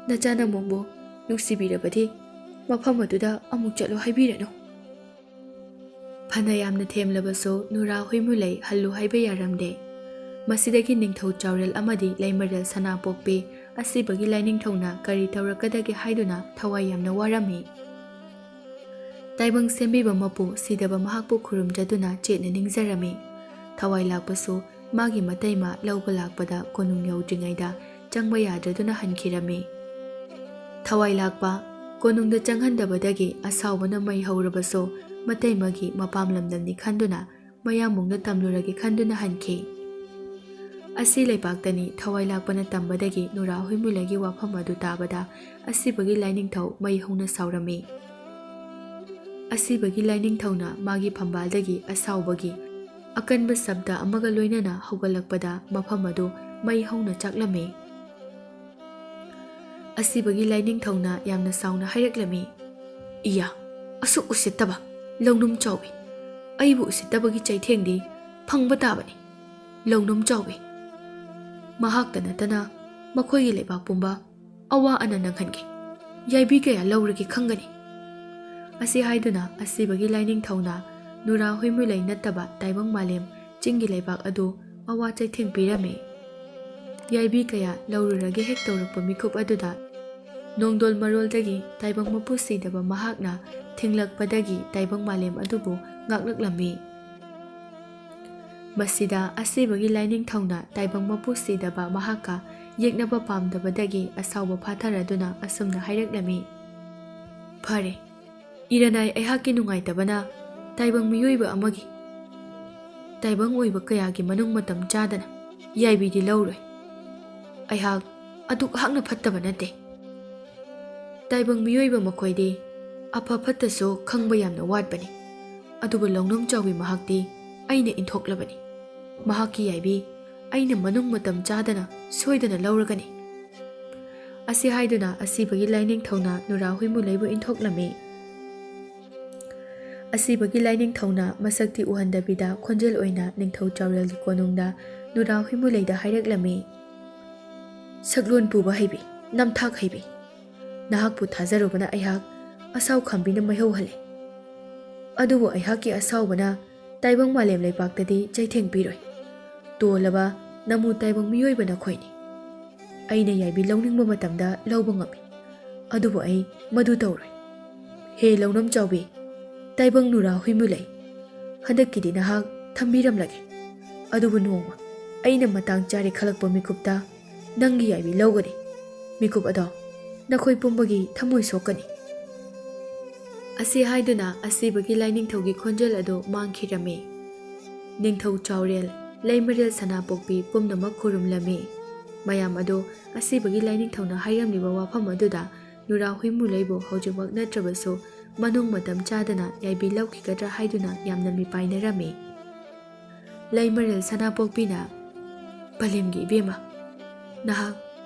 ꯅꯆꯥ ꯅꯃꯣꯝꯕꯨ ꯅꯨꯡꯁꯤꯕꯤꯔꯕꯗꯤ ꯃꯐꯝ ꯑꯗꯨꯗ ꯑꯃꯨꯛ ꯆꯠꯂꯨ ꯍꯥꯏꯕꯤꯔꯅꯨ꯫ ꯐꯅ ꯌꯥꯝꯅ ꯊꯦꯝꯂꯕꯁꯨ ꯅꯨꯔꯥ ꯍꯨꯏꯃꯨꯂꯩ ꯍꯜꯂꯨ ꯍꯥꯏꯕ ꯌꯥꯔꯝꯗꯦ꯫ ꯃꯁꯤꯗꯒꯤ ꯅꯤꯡꯊꯧ ꯆꯥꯎꯔꯦꯜ ꯑꯃꯗꯤ ꯂꯩꯃꯔꯦꯜ ꯁꯅꯥꯄꯣꯛꯄꯤ ꯑꯁꯤꯕꯒꯤ ꯂꯥꯏꯅꯤꯡꯊꯧꯅ ꯀꯔꯤ ꯇꯧꯔꯛꯀꯗꯒꯦ ꯍꯥꯏꯗꯨꯅ ꯊꯋꯥꯏ ꯌꯥꯝꯅ ꯋꯥꯔꯝꯃꯤ꯫ ꯇꯥꯏꯕꯪ ꯁꯦꯝꯕꯤꯕ ꯃꯄꯨ ꯁꯤꯗꯕ ꯃꯍꯥꯛꯄꯨ ꯈꯨꯔꯨꯝꯖꯗꯨꯅ ꯆꯦꯠꯅ ꯅꯤꯡꯖꯔꯝꯃꯤ꯫ ꯊꯋꯥꯏ ꯂꯥꯛꯄꯁꯨ ꯃꯥꯒꯤ ꯃꯇꯩꯃ ꯂꯧꯕ ꯂꯥꯛꯄꯗ ꯀꯣꯅꯨꯡ ꯌꯧꯗ꯭ꯔꯤꯉꯩꯗ ꯆꯪꯕ ꯌꯥꯗ꯭ꯔꯗꯨꯅ ꯍꯟꯈꯤꯔꯝꯃꯤ꯫ ꯊꯋꯥꯏ ꯂꯥꯛꯄ ꯀꯣꯅꯨꯡꯗ ꯆꯪꯍꯟꯗꯕꯗꯒꯤ ꯑꯁꯥꯎꯕꯅ ꯃꯩ ꯍꯧꯔꯕꯁꯨ ꯃꯇꯩꯃꯒꯤ ꯃꯄꯥꯝ ꯂꯝꯗꯝꯅꯤ ꯈꯟꯗꯨꯅ ꯃꯌꯥꯝꯕꯨꯡꯗ ꯇꯝꯂꯨꯔꯒꯦ ꯈꯟꯗꯨꯅ ꯍꯟꯈꯤ꯫ ꯑꯁꯤ ꯂꯩꯄꯥꯛꯇꯅꯤ ꯊꯋꯥꯏ ꯂꯥꯛꯄꯅ ꯇꯝꯕꯗꯒꯤ ꯅꯨꯔꯥ ꯍꯨꯏꯃꯨꯂꯩꯒꯤ ꯋꯥꯐꯝ ꯑꯗꯨ ꯇꯥꯕꯗ ꯑꯁꯤꯕꯒꯤ ꯂꯥꯏꯅꯤꯡꯊꯧ ꯃꯩ ꯍꯧꯅ ꯁꯥꯎꯔꯝꯃꯤ꯫ ꯑꯁꯤꯕꯒꯤ ꯂꯥꯏꯅꯤꯡꯊꯧꯅ ꯃꯥꯒꯤ ꯐꯝꯕꯥꯜꯗꯒꯤ ꯑꯁꯥꯎꯕꯒꯤ ꯑꯀꯟꯕ ꯁꯕꯗ ꯑꯃꯒ ꯂꯣꯏꯅꯅ ꯍꯧꯒꯠꯂꯛꯄꯗ ꯃꯐꯝ ꯑꯗꯨ ꯃꯩ ꯍꯧꯅ ꯆꯥꯛꯂꯝꯃꯤ꯫ ꯑꯁꯤꯕꯒꯤ ꯂꯥꯏꯅꯤꯡꯊꯧꯅ ꯌꯥꯝꯅ ꯁꯥꯎꯅ ꯍꯥꯏꯔꯛꯂꯝꯃꯤ, "ꯏꯌꯥ, ꯑꯁꯨꯛ ꯎꯁꯤꯠꯇꯕ ꯂꯧꯅꯨꯝ ꯆꯥꯎꯕꯤ! ꯑꯩꯕꯨ ꯎꯁꯤꯠꯇꯕꯒꯤ ꯆꯩꯊꯦꯡꯗꯤ ꯐꯪꯕ ꯇꯥꯕꯅꯤ꯫ ꯂꯧꯅꯨꯝ ꯆꯥꯎꯕꯤ, ꯃꯍꯥꯛꯇ ꯅꯠꯇꯅ ꯃꯈꯣꯏꯒꯤ ꯂꯩꯕꯥꯛ ꯄꯨꯝꯕ ꯑꯋꯥ ꯑꯅꯥ ꯅꯪꯍꯟꯒꯦ꯫ ꯌꯥꯏꯕꯤ ꯀꯌꯥ ꯂꯧꯔꯒꯦ ꯈꯪꯒꯅꯤ"꯫ ꯑꯁꯤ ꯍꯥꯏꯗꯨꯅ ꯑꯁꯤꯕꯒꯤ ꯂꯥꯏꯅꯤꯡꯊꯧꯅ ꯅꯨꯔꯥ ꯍꯨꯏꯃꯨꯂꯩ ꯅꯠꯇꯕ ꯇꯥꯏꯕꯪ ꯃꯥꯂꯦꯝ ꯆꯤꯡꯒꯤ ꯂꯩꯕꯥꯛ ꯑꯗꯨ ꯑꯋꯥ ꯆꯩꯊꯦꯡ ꯄꯤꯔꯝꯃꯤ꯫ ꯌꯥꯏꯕꯤ ꯀꯌꯥ ꯂꯧꯔꯨꯔꯒꯦ ꯍꯦꯛ ꯇꯧꯔꯛꯄ ꯃꯤꯀꯨꯞ ꯑꯗꯨꯗ ꯅꯣꯡꯗꯣꯜ ꯃꯔꯣꯜꯗꯒꯤ ꯇꯥꯏꯕꯪ ꯃꯄꯨ ꯁꯤꯗꯕ ꯃꯍꯥꯛꯅ ꯊꯤꯡꯂꯛꯄꯗꯒꯤ ꯇꯥꯏꯕꯪ ꯃꯥꯂꯦꯝ ꯑꯗꯨꯕꯨ ꯉꯥꯛꯂꯛꯂꯝꯃꯤ꯫ ꯃꯁꯤꯗ ꯑꯁꯤꯕꯒꯤ ꯂꯥꯏꯅꯤꯡꯊꯧꯅ ꯇꯥꯏꯕꯪ ꯃꯄꯨ ꯁꯤꯗꯕ ꯃꯍꯥꯛꯀ ꯌꯦꯛꯅꯕ ꯄꯥꯝꯗꯕꯗꯒꯤ ꯑꯁꯥꯎꯕ ꯐꯥꯊꯔꯗꯨꯅ ꯑꯁꯨꯝꯅ ꯍꯥꯏꯔꯛꯂꯝꯃꯤ, "ꯐꯔꯦ, ꯏꯔꯅꯥꯏ ꯑꯩꯍꯥꯛꯀꯤ ꯅꯨꯡꯉꯥꯏꯇꯕꯅ ꯇꯥꯏꯕꯪ ꯃꯤꯑꯣꯏꯕ ꯑꯃꯒꯤ ꯇꯥꯏꯕꯪ ꯑꯣꯏꯕ ꯀꯌꯥꯒꯤ ꯃꯅꯨꯡ ꯃꯇꯝ ꯆꯥꯗꯅ ꯌꯥꯏꯕꯤꯗꯤ ꯂꯧꯔꯣꯏ꯫ ꯑꯩꯍꯥꯛ ꯑꯗꯨꯛ ꯍꯥꯛꯅ ꯐꯠꯇꯕ ꯅꯠꯇꯦ꯫ ꯇꯥꯏꯕꯪ ꯃꯤꯑꯣꯏꯕ ꯃꯈꯣꯏꯗꯤ ꯑꯐ ꯐꯠꯇꯁꯨ ꯈꯪꯕ ꯌꯥꯝꯅ ꯋꯥꯠꯄꯅꯤ꯫ ꯑꯗꯨꯕꯨ ꯂꯧꯅꯝ ꯆꯥꯎꯕꯤ ꯃꯍꯥꯛꯇꯤ ꯑꯩꯅ ꯏꯟꯊꯣꯛꯂꯕꯅꯤ꯫ ꯃꯍꯥꯛꯀꯤ ꯌꯥꯏꯕꯤ ꯑꯩꯅ ꯃꯅꯨꯡ ꯃꯇꯝ ꯆꯥꯗꯅ ꯁꯣꯏꯗꯅ ꯂꯧꯔꯒꯅꯤ"꯫ ꯑꯁꯤ ꯍꯥꯏꯗꯨꯅ ꯑꯁꯤꯕꯒꯤ ꯂꯥꯏꯅꯤꯡꯊꯧꯅ ꯅꯨꯔꯥ ꯍꯨꯏꯃꯨꯂꯩꯕꯨ ꯏꯟꯊꯣꯛꯂꯝꯃꯤ꯫ ꯑꯁꯤꯕꯒꯤ ꯂꯥꯏꯅꯤꯡꯊꯧꯅ ꯃꯁꯛꯇꯤ ꯎꯍꯟꯗꯕꯤꯗ ꯈꯣꯟꯖꯦꯜ ꯑꯣꯏꯅ ꯅꯤꯡꯊꯧ ꯆꯥꯎꯔꯦꯜꯒꯤ ꯀꯣꯅꯨꯡꯗ ꯅꯨꯔꯥ ꯍꯨꯏꯃꯨꯂꯩꯗ ꯍꯥꯏꯔꯛꯂꯝꯃꯤ, "ꯁꯛꯂꯣꯟ ꯄꯨꯕ ꯍꯩꯕꯤ, ꯅꯝꯊꯥꯛ ꯍꯩꯕꯤ, ꯅꯍꯥꯛꯄꯨ ꯊꯥꯖꯔꯨꯕꯅ ꯑꯩꯍꯥꯛ ꯑꯁꯥꯎ ꯈꯥꯝꯕꯤꯅ ꯃꯩꯍꯧꯍꯜꯂꯦ꯫ ꯑꯗꯨꯕꯨ ꯑꯩꯍꯥꯛꯀꯤ ꯑꯁꯥꯎꯕꯅ ꯇꯥꯏꯕꯪ ꯃꯥꯂꯦꯝ ꯂꯩꯄꯥꯛꯇꯗꯤ ꯆꯩꯊꯦꯡ ꯄꯤꯔꯣꯏ꯫ ꯇꯣꯜꯂꯕ ꯅꯃꯨ ꯇꯥꯏꯕꯪ ꯃꯤꯑꯣꯏꯕ ꯅꯈꯣꯏꯅꯤ꯫ ꯑꯩꯅ ꯌꯥꯏꯕꯤ ꯂꯧꯅꯤꯡꯕ ꯃꯇꯝꯗ ꯂꯧꯕ ꯉꯝꯃꯤ꯫ ꯑꯗꯨꯕꯨ ꯑꯩ ꯃꯗꯨ ꯇꯧꯔꯣꯏ꯫ ꯍꯦ ꯂꯧꯅꯝ ꯆꯥꯎꯕꯤ, ꯇꯥꯏꯕꯪ ꯅꯨꯔꯥ ꯍꯨꯏꯃꯨꯂꯩ, ꯍꯟꯗꯛꯀꯤꯗꯤ ꯅꯍꯥꯛ ꯊꯝꯕꯤꯔꯝꯂꯒꯦ꯫ ꯑꯗꯨꯕꯨ ꯅꯣꯡꯃ ꯑꯩꯅ ꯃꯇꯥꯡ ꯆꯥꯔꯦ ꯈꯜꯂꯛꯄ ꯃꯤꯀꯨꯞꯇ ꯅꯪꯒꯤ ꯌꯥꯏꯕꯤ ꯂꯧꯒꯅꯤ꯫ ꯃꯤꯀꯨꯞ ꯑꯗꯣ ꯅꯈꯣꯏ ꯄꯨꯝꯕꯒꯤ ꯊꯃꯣꯏ ꯁꯣꯛꯀꯅꯤ"꯫ ꯑꯁꯤ ꯍꯥꯏꯗꯨꯅ ꯑꯁꯤꯕꯒꯤ ꯂꯥꯏꯅꯤꯡꯊꯧꯒꯤ ꯈꯣꯟꯖꯦꯜ ꯑꯗꯨ ꯃꯥꯡꯈꯤꯔꯝꯃꯤ꯫ ꯅꯤꯡꯊꯧ ꯆꯥꯎꯔꯦꯜ, ꯂꯩꯃꯔꯦꯜ ꯁꯅꯥꯄꯣꯛꯄꯤ ꯄꯨꯝꯅꯃꯛ ꯈꯨꯔꯨꯝꯂꯝꯃꯤ꯫ ꯃꯌꯥꯝ ꯑꯗꯨ ꯑꯁꯤꯕꯒꯤ ꯂꯥꯏꯅꯤꯡꯊꯧꯅ ꯍꯥꯏꯔꯝꯂꯤꯕ ꯋꯥꯐꯝ ꯑꯗꯨꯗ ꯅꯨꯔꯥ ꯍꯨꯏꯃꯨꯂꯩꯕꯨ ꯍꯧꯖꯤꯛꯃꯛ ꯅꯠꯇ꯭ꯔꯕꯁꯨ ꯃꯅꯨꯡ ꯃꯇꯝ ꯆꯥꯗꯅ ꯌꯥꯏꯕꯤ ꯂꯧꯈꯤꯒꯗ꯭ꯔꯥ ꯍꯥꯏꯗꯨꯅ ꯌꯥꯝꯅ ꯃꯤꯄꯥꯏꯅꯔꯝꯃꯤ꯫ ꯂꯩꯃꯔꯦꯜ ꯁꯅꯥꯄꯣꯛꯄꯤꯅ, "ꯄꯂꯦꯝꯒꯤ ꯏꯕꯦꯝꯃ, ꯅꯍꯥꯛ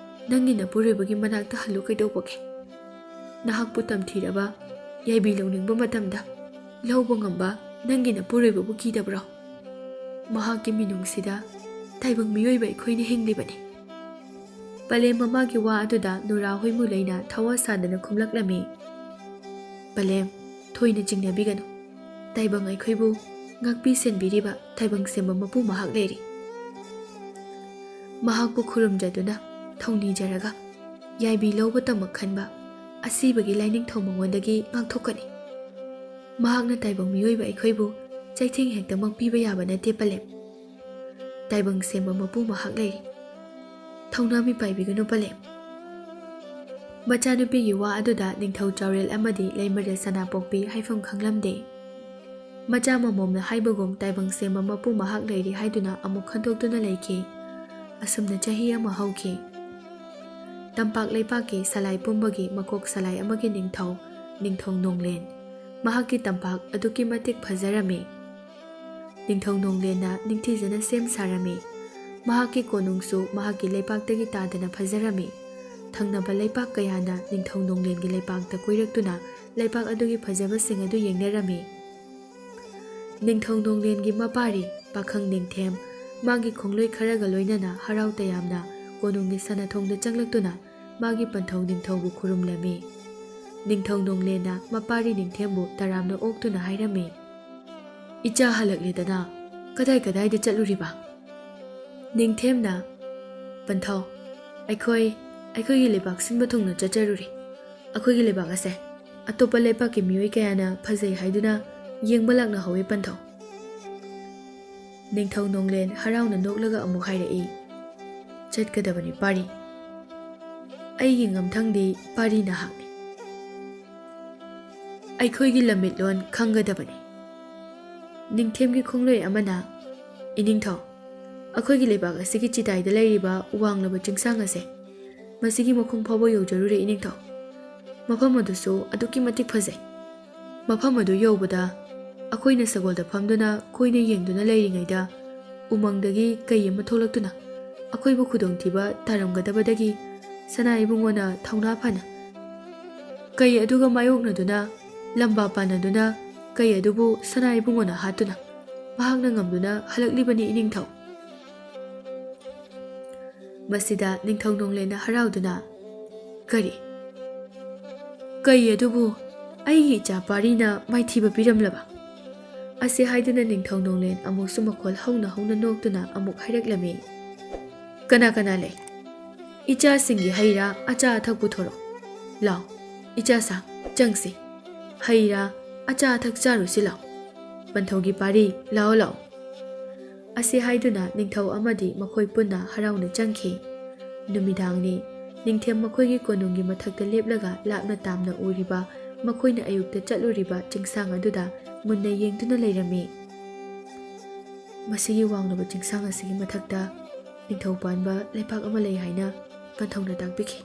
ꯅꯪꯒꯤ ꯅꯄꯨꯔꯣꯏꯕꯒꯤ ꯃꯅꯥꯛꯇ ꯍꯜꯂꯨ ꯀꯩꯗꯧꯕꯒꯦ? ꯅꯍꯥꯛꯄꯨ ꯇꯝꯊꯤꯔꯕ ꯌꯥꯏꯕꯤ ꯂꯧꯅꯤꯡꯕ ꯃꯇꯝꯗ ꯂꯧꯕ ꯉꯝꯕ ꯅꯪꯒꯤ ꯅꯄꯨꯔꯣꯏꯕꯕꯨ ꯀꯤꯗꯕ꯭ꯔꯣ? ꯃꯍꯥꯛꯀꯤ ꯃꯤꯅꯨꯡꯁꯤꯗ ꯇꯥꯏꯕꯪ ꯃꯤꯑꯣꯏꯕ ꯑꯩꯈꯣꯏꯅ ꯍꯤꯡꯂꯤꯕꯅꯤ"꯫ ꯄꯂꯦꯝ ꯃꯃꯥꯒꯤ ꯋꯥ ꯑꯗꯨꯗ ꯅꯨꯔꯥ ꯍꯨꯏꯃꯨꯂꯩꯅ ꯊꯋꯥ ꯁꯥꯗꯅ ꯈꯨꯝꯂꯛꯂꯝꯃꯤ, "ꯄꯂꯦꯝ, ꯊꯣꯏꯅ ꯆꯤꯡꯅꯕꯤꯒꯅꯨ꯫ ꯇꯥꯏꯕꯪ ꯑꯩꯈꯣꯏꯕꯨ ꯉꯥꯛꯄꯤ ꯁꯦꯟꯕꯤꯔꯤꯕ ꯇꯥꯏꯕꯪ ꯁꯦꯝꯕ ꯃꯄꯨ ꯃꯍꯥꯛ ꯂꯩꯔꯤ꯫ ꯃꯍꯥꯛꯄꯨ ꯈꯨꯔꯨꯝꯖꯗꯨꯅ ꯊꯧꯅꯤꯖꯔꯒ ꯌꯥꯏꯕꯤ ꯂꯧꯕꯇꯃꯛ ꯈꯟꯕ ꯑꯁꯤꯕꯒꯤ ꯂꯥꯏꯅꯤꯡꯊꯧ ꯃꯉꯣꯟꯗꯒꯤ ꯉꯥꯛꯊꯣꯛꯀꯅꯤ꯫ ꯃꯍꯥꯛꯅ ꯇꯥꯏꯕꯪ ꯃꯤꯑꯣꯏꯕ ꯑꯩꯈꯣꯏꯕꯨ ꯆꯩꯊꯦꯡ ꯍꯦꯛꯇꯃꯛ ꯄꯤꯕ ꯌꯥꯕ ꯅꯠꯇꯦ ꯄꯂꯦꯝ꯫ ꯇꯥꯏꯕꯪ ꯁꯦꯝꯕ ꯃꯄꯨ ꯃꯍꯥꯛ ꯂꯩꯔꯤ꯫ ꯊꯧꯅꯥ ꯃꯤꯄꯥꯏꯕꯤꯒꯅꯨ ꯄꯂꯦꯝ꯫ ꯃꯆꯥꯅꯨꯄꯤꯒꯤ ꯋꯥ ꯑꯗꯨꯗ ꯅꯤꯡꯊꯧ ꯆꯥꯎꯔꯦꯜ ꯑꯃꯗꯤ ꯂꯩꯃꯔꯦꯜ ꯁꯅꯥꯄꯣꯛꯄꯤ ꯍꯥꯏꯐꯝ ꯈꯪꯂꯝꯗꯦ꯫ ꯃꯆꯥ ꯃꯃꯣꯝꯅ ꯍꯥꯏꯕꯒꯨꯝ ꯇꯥꯏꯕꯪ ꯁꯦꯝꯕ ꯃꯄꯨ ꯃꯍꯥꯛ ꯂꯩꯔꯤ ꯍꯥꯏꯗꯨꯅ ꯑꯃꯨꯛ ꯈꯟꯗꯣꯛꯇꯨꯅ ꯂꯩꯈꯤ꯫ ꯑꯁꯨꯝꯅ ꯆꯍꯤ ꯑꯃ ꯍꯧꯈꯤ꯫ ꯇꯝꯄꯥꯛ ꯂꯩꯄꯥꯛꯀꯤ ꯁꯂꯥꯏ ꯄꯨꯝꯕꯒꯤ ꯃꯀꯣꯛ ꯁꯂꯥꯏ ꯑꯃꯒꯤ ꯅꯤꯡꯊꯧ, ꯅꯤꯡꯊꯧ ꯅꯣꯡꯂꯦꯟ꯫ ꯃꯍꯥꯛꯀꯤ ꯇꯝꯄꯥꯛ ꯑꯗꯨꯛꯀꯤ ꯃꯇꯤꯛ ꯐꯖꯔꯝꯃꯤ꯫ ꯅꯤꯡꯊꯧ ꯅꯣꯡꯂꯦꯟꯅ ꯅꯤꯡꯊꯤꯖꯅ ꯁꯦꯝ ꯁꯥꯔꯝꯃꯤ꯫ ꯃꯍꯥꯛꯀꯤ ꯀꯣꯅꯨꯡꯁꯨ ꯃꯍꯥꯛꯀꯤ ꯂꯩꯄꯥꯛꯇꯒꯤ ꯇꯥꯗꯅ ꯐꯖꯔꯝꯃꯤ꯫ ꯊꯪꯅꯕ ꯂꯩꯄꯥꯛ ꯀꯌꯥꯅ ꯅꯤꯡꯊꯧ ꯅꯣꯡꯂꯦꯟꯒꯤ ꯂꯩꯄꯥꯛꯇ ꯀꯣꯏꯔꯛꯇꯨꯅ ꯂꯩꯄꯥꯛ ꯑꯗꯨꯒꯤ ꯐꯖꯕꯁꯤꯡ ꯑꯗꯨ ꯌꯦꯡꯅꯔꯝꯃꯤ꯫ ꯅꯤꯡꯊꯧ ꯅꯣꯡꯂꯦꯟꯒꯤ ꯃꯄꯥꯔꯤ ꯄꯥꯈꯪ ꯅꯤꯡꯊꯦꯝ ꯃꯥꯒꯤ ꯈꯣꯡꯂꯣꯏ ꯈꯔꯒ ꯂꯣꯏꯅꯅ ꯍꯔꯥꯎ ꯇꯌꯥꯝꯅ ꯀꯣꯅꯨꯡꯒꯤ ꯁꯅꯥꯊꯣꯡꯗ ꯆꯪꯂꯛꯇꯨꯅ ꯃꯥꯒꯤ ꯄꯟꯊꯧ ꯅꯤꯡꯊꯧꯕꯨ ꯈꯨꯔꯨꯝꯂꯝꯃꯤ꯫ ꯅꯤꯡꯊꯧ ꯅꯣꯡꯂꯦꯟꯅ ꯃꯄꯥꯔꯤ ꯅꯤꯡꯊꯦꯝꯕꯨ ꯇꯔꯥꯝꯅ ꯑꯣꯛꯇꯨꯅ ꯍꯥꯏꯔꯝꯃꯤ, "ꯏꯆꯥ ꯍꯜꯂꯛꯂꯦꯗꯅ, ꯀꯗꯥꯏ ꯀꯗꯥꯏꯗ ꯆꯠꯂꯨꯔꯤꯕ?" ꯅꯤꯡꯊꯦꯝꯅ, "ꯄꯟꯊꯧ, ꯑꯩꯈꯣꯏ, ꯑꯩꯈꯣꯏꯒꯤ ꯂꯩꯕꯥꯛ ꯁꯤꯟꯕ ꯊꯨꯡꯅ ꯆꯠꯆꯔꯨꯔꯤ꯫ ꯑꯩꯈꯣꯏꯒꯤ ꯂꯩꯕꯥꯛ ꯑꯁꯦ ꯑꯇꯣꯞꯄ ꯂꯩꯄꯥꯛꯀꯤ ꯃꯤꯑꯣꯏ ꯀꯌꯥꯅ ꯐꯖꯩ ꯍꯥꯏꯗꯨꯅ ꯌꯦꯡꯕ ꯂꯥꯛꯅꯍꯧꯋꯤ ꯄꯟꯊꯧ꯫" ꯅꯤꯡꯊꯧ ꯅꯣꯡꯂꯦꯟ ꯍꯔꯥꯎꯅ ꯅꯣꯛꯂꯒ ꯑꯃꯨꯛ ꯍꯥꯏꯔꯛꯏ, "ꯆꯠꯀꯗꯕꯅꯤ ꯄꯥꯔꯤ꯫ ꯑꯩꯒꯤ ꯉꯝꯊꯪꯗꯤ ꯄꯥꯔꯤ ꯅꯍꯥꯛꯅꯤ꯫ ꯑꯩꯈꯣꯏꯒꯤ ꯂꯝꯃꯤꯠꯂꯣꯟ ꯈꯪꯒꯗꯕꯅꯤ꯫" ꯅꯤꯡꯊꯦꯝꯒꯤ ꯈꯣꯡꯂꯣꯏ ꯑꯃꯅ, "ꯏꯅꯤꯡꯊꯧ, ꯑꯩꯈꯣꯏꯒꯤ ꯂꯩꯕꯥꯛ ꯑꯁꯤꯒꯤ ꯆꯤꯗꯥꯏꯗ ꯂꯩꯔꯤꯕ ꯋꯥꯡꯂꯕ ꯆꯤꯡꯁꯥꯡ ꯑꯁꯦ, ꯃꯁꯤꯒꯤ ꯃꯈꯣꯡ ꯐꯥꯎꯕ ꯌꯧꯖꯔꯨꯔꯦ ꯏꯅꯤꯡꯊꯧ꯫ ꯃꯐꯝ ꯑꯗꯨꯁꯨ ꯑꯗꯨꯛꯀꯤ ꯃꯇꯤꯛ ꯐꯖꯩ꯫ ꯃꯐꯝ ꯑꯗꯨ ꯌꯧꯕꯗ ꯑꯩꯈꯣꯏꯅ ꯁꯒꯣꯜꯗ ꯐꯝꯗꯨꯅ ꯀꯣꯏꯅ ꯌꯦꯡꯗꯨꯅ ꯂꯩꯔꯤꯉꯩꯗ ꯎꯃꯪꯗꯒꯤ ꯀꯩ ꯑꯃ ꯊꯣꯛꯂꯛꯇꯨꯅ ꯑꯩꯈꯣꯏꯕꯨ ꯈꯨꯗꯣꯡꯊꯤꯕ ꯇꯥꯔꯝꯒꯗꯕꯗꯒꯤ ꯁꯅꯥ ꯏꯕꯨꯡꯉꯣꯅ ꯊꯧꯅꯥ ꯐꯅ ꯀꯩ ꯑꯗꯨꯒ ꯃꯥꯌꯣꯛꯅꯗꯨꯅ ꯂꯝꯕꯥ ꯄꯥꯟꯅꯗꯨꯅ ꯀꯩ ꯑꯗꯨꯕꯨ ꯁꯅꯥ ꯏꯕꯨꯡꯉꯣꯅ ꯍꯥꯠꯇꯨꯅ ꯃꯍꯥꯛꯅ ꯉꯝꯗꯨꯅ ꯍꯜꯂꯛꯂꯤꯕꯅꯤ ꯏꯅꯤꯡꯊꯧ꯫" ꯃꯁꯤꯗ ꯅꯤꯡꯊꯧ ꯅꯣꯡꯂꯦꯟꯅ ꯍꯔꯥꯎꯗꯨꯅ, "ꯀꯔꯤ? ꯀꯩ ꯑꯗꯨꯕꯨ ꯑꯩꯒꯤ ꯏꯆꯥ ꯄꯥꯔꯤꯅ ꯃꯥꯏꯊꯤꯕ ꯄꯤꯔꯝꯂꯕ? ꯑꯁꯤ ꯍꯥꯏꯗꯨꯅ ꯅꯤꯡꯊꯧ ꯅꯣꯡꯂꯦꯟ ꯑꯃꯨꯛꯁꯨ ꯃꯈꯣꯜ ꯍꯧꯅ ꯍꯧꯅ ꯅꯣꯛꯇꯨꯅ ꯑꯃꯨꯛ ꯍꯥꯏꯔꯛꯂꯝꯃꯤ, "ꯀꯅꯥ ꯀꯅꯥ ꯂꯩ? ꯏꯆꯥꯁꯤꯡꯒꯤ ꯍꯩ ꯔꯥ ꯑꯆꯥ ꯑꯊꯛ ꯄꯨꯊꯣꯔꯛꯑꯣ꯫ ꯂꯥꯎ, ꯏꯆꯥ ꯁꯥ, ꯆꯪꯁꯤ꯫ ꯍꯩ ꯔꯥ ꯑꯆꯥ ꯑꯊꯛ ꯆꯥꯔꯨꯁꯤ ꯂꯥꯎ꯫ ꯄꯟꯊꯧꯒꯤ ꯄꯥꯔꯤ, ꯂꯥꯎ ꯂꯥꯎ꯫" ꯑꯁꯤ ꯍꯥꯏꯗꯨꯅ ꯅꯤꯡꯊꯧ ꯑꯃꯗꯤ ꯃꯈꯣꯏ ꯄꯨꯟꯅ ꯍꯔꯥꯎꯅ ꯆꯪꯈꯤ꯫ ꯅꯨꯃꯤꯗꯥꯡꯅꯤ꯫ ꯅꯤꯡꯊꯦꯝ ꯃꯈꯣꯏꯒꯤ ꯀꯣꯅꯨꯡꯒꯤ ꯃꯊꯛꯇ ꯂꯦꯞꯂꯒ ꯂꯥꯞꯅ ꯇꯥꯝꯅ ꯎꯔꯤꯕ ꯃꯈꯣꯏꯅ ꯑꯌꯨꯛꯇ ꯆꯠꯂꯨꯔꯤꯕ ꯆꯤꯡꯁꯥꯡ ꯑꯗꯨꯗ ꯃꯨꯟꯅ ꯌꯦꯡꯗꯨꯅ ꯂꯩꯔꯝꯃꯤ꯫ ꯃꯁꯤꯒꯤ ꯋꯥꯡꯂꯕ ꯆꯤꯡꯁꯥꯡ ꯑꯁꯤꯒꯤ ꯃꯊꯛꯇ ꯅꯤꯡꯊꯧ ꯄꯥꯟꯕ ꯂꯩꯄꯥꯛ ꯑꯃ ꯂꯩ ꯍꯥꯏꯅ ꯄꯟꯊꯧꯅ ꯇꯥꯛꯄꯤꯈꯤ꯫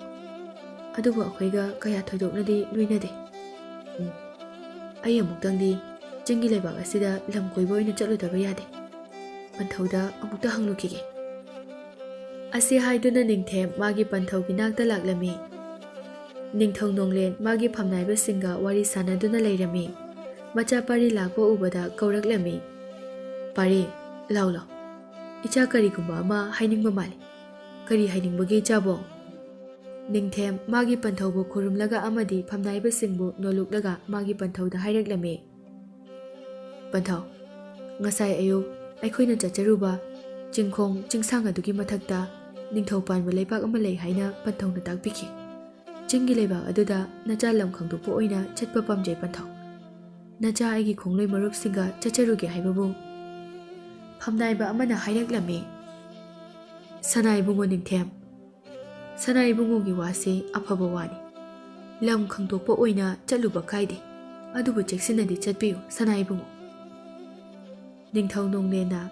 ꯑꯗꯨꯕꯨ ꯑꯩꯈꯣꯏꯒ ꯀꯌꯥ ꯊꯣꯏꯗꯣꯛꯅꯗꯤ ꯂꯣꯏꯅꯗꯦ꯫ ꯎꯝ, ꯑꯩ ꯑꯃꯨꯛꯇꯪꯗꯤ ꯆꯤꯡꯒꯤ ꯂꯩꯕꯥꯛ ꯑꯁꯤꯗ ꯂꯝ ꯀꯣꯏꯕ ꯑꯣꯏꯅ ꯆꯠꯂꯨꯗꯕ ꯌꯥꯗꯦ꯫ ꯄꯟꯊꯧꯗ ꯑꯃꯨꯛꯇ ꯍꯪꯂꯨꯈꯤꯒꯦ꯫ ꯑꯁꯤ ꯍꯥꯏꯗꯨꯅ ꯅꯤꯡꯊꯦꯝ ꯃꯥꯒꯤ ꯄꯟꯊꯧꯒꯤ ꯅꯥꯛꯇ ꯂꯥꯛꯂꯝꯃꯤ꯫ ꯅꯤꯡꯊꯧ ꯅꯣꯡꯂꯦꯟ ꯃꯥꯒꯤ ꯐꯝꯅꯥꯏꯕꯁꯤꯡꯒ ꯋꯥꯔꯤ ꯁꯥꯟꯅꯗꯨꯅ ꯂꯩꯔꯝꯃꯤ꯫ ꯃꯆꯥ ꯄꯥꯔꯤ ꯂꯥꯛꯄ ꯎꯕꯗ ꯀꯧꯔꯛꯂꯝꯃꯤ, "ꯄꯥꯔꯤ, ꯂꯥꯎ ꯂꯥꯎ꯫ ꯏꯆꯥ ꯀꯔꯤꯒꯨꯝꯕ ꯑꯃ ꯍꯥꯏꯅꯤꯡꯕ ꯃꯥꯜꯂꯤ꯫ ꯀꯔꯤ ꯍꯥꯏꯅꯤꯡꯕꯒꯦ ꯏꯆꯥꯕꯣ?" ꯅꯤꯡꯊꯦꯝ ꯃꯥꯒꯤ ꯄꯟꯊꯧꯕꯨ ꯈꯨꯔꯨꯝꯂꯒ ꯑꯃꯗꯤ ꯐꯝꯅꯥꯏꯕꯁꯤꯡꯕꯨ ꯅꯣꯜꯂꯨꯛꯂꯒ ꯃꯥꯒꯤ ꯄꯟꯊꯧꯗ ꯍꯥꯏꯔꯛꯂꯝꯃꯤ, "ꯄꯟꯊꯧ, ꯉꯁꯥꯏ ꯑꯌꯨꯛ ꯑꯩꯈꯣꯏꯅ ꯆꯠꯆꯔꯨꯕ ꯆꯤꯡꯈꯣꯡ ꯆꯤꯡꯁꯥꯡ ꯑꯗꯨꯒꯤ ꯃꯊꯛꯇ ꯅꯤꯡꯊꯧ ꯄꯥꯟꯕ ꯂꯩꯄꯥꯛ ꯑꯃ ꯂꯩ ꯍꯥꯏꯅ ꯄꯟꯊꯧꯅ ꯇꯥꯛꯄꯤꯈꯤ꯫ ꯆꯤꯡꯒꯤ ꯂꯩꯕꯥꯛ ꯑꯗꯨꯗ ꯅꯆꯥ ꯂꯝ ꯈꯪꯗꯣꯛꯄ ꯑꯣꯏꯅ ꯆꯠꯄ ꯄꯥꯝꯖꯩ ꯄꯟꯊꯧ꯫ ꯅꯆꯥ ꯑꯩꯒꯤ ꯈꯣꯡꯂꯣꯏ ꯃꯔꯨꯞꯁꯤꯡꯒ ꯆꯠꯆꯔꯨꯒꯦ ꯍꯥꯏꯕꯕꯨ?" ꯐꯝꯅꯥꯏꯕ ꯑꯃꯅ ꯍꯥꯏꯔꯛꯂꯝꯃꯤ, "ꯁꯅꯥ ꯏꯕꯨꯡꯉꯣ ꯅꯤꯡꯊꯦꯝ, ꯁꯅꯥ ꯏꯕꯨꯡꯉꯣꯒꯤ ꯋꯥꯁꯤ ꯑꯐꯕ ꯋꯥꯅꯤ꯫ ꯂꯝ ꯈꯪꯗꯣꯛꯄ ꯑꯣꯏꯅ ꯆꯠꯂꯨꯕ ꯀꯥꯏꯗꯦ꯫ ꯑꯗꯨꯕꯨ ꯆꯦꯛꯁꯤꯟꯅꯗꯤ ꯆꯠꯄꯤꯌꯨ, ꯁꯅꯥ ꯏꯕꯨꯡꯉꯣ꯫" ꯅꯤꯡꯊꯧ ꯅꯣꯡꯂꯦꯟꯅ,